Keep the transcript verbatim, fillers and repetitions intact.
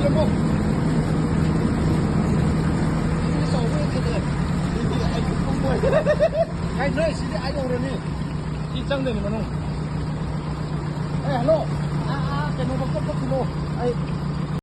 ꯆꯪꯉꯣ꯫ ꯁꯤꯗꯤ ꯆꯥꯎꯕ ꯌꯥꯝ ꯊꯦꯡꯅꯔꯦ꯫ ꯁꯤꯗꯤ ꯑꯩ ꯈꯪꯕ ꯑꯣꯏꯔꯦ꯫ ꯀꯥꯏ ꯅꯣꯏ ꯁꯤꯗꯤ ꯑꯥ ꯌꯧꯔꯅꯤ꯫ ꯁꯤ ꯆꯪꯗꯣꯏꯅꯤ ꯃꯅꯨꯡ꯫ ꯑꯦ, ꯍꯜꯂꯣ꯫ ꯑꯥ, ꯑꯥ, ꯀꯩꯅꯣ ꯕꯛꯀꯦꯠ ꯕꯛꯀꯦꯠ ꯊꯤꯜꯂꯣ꯫ ꯑꯩ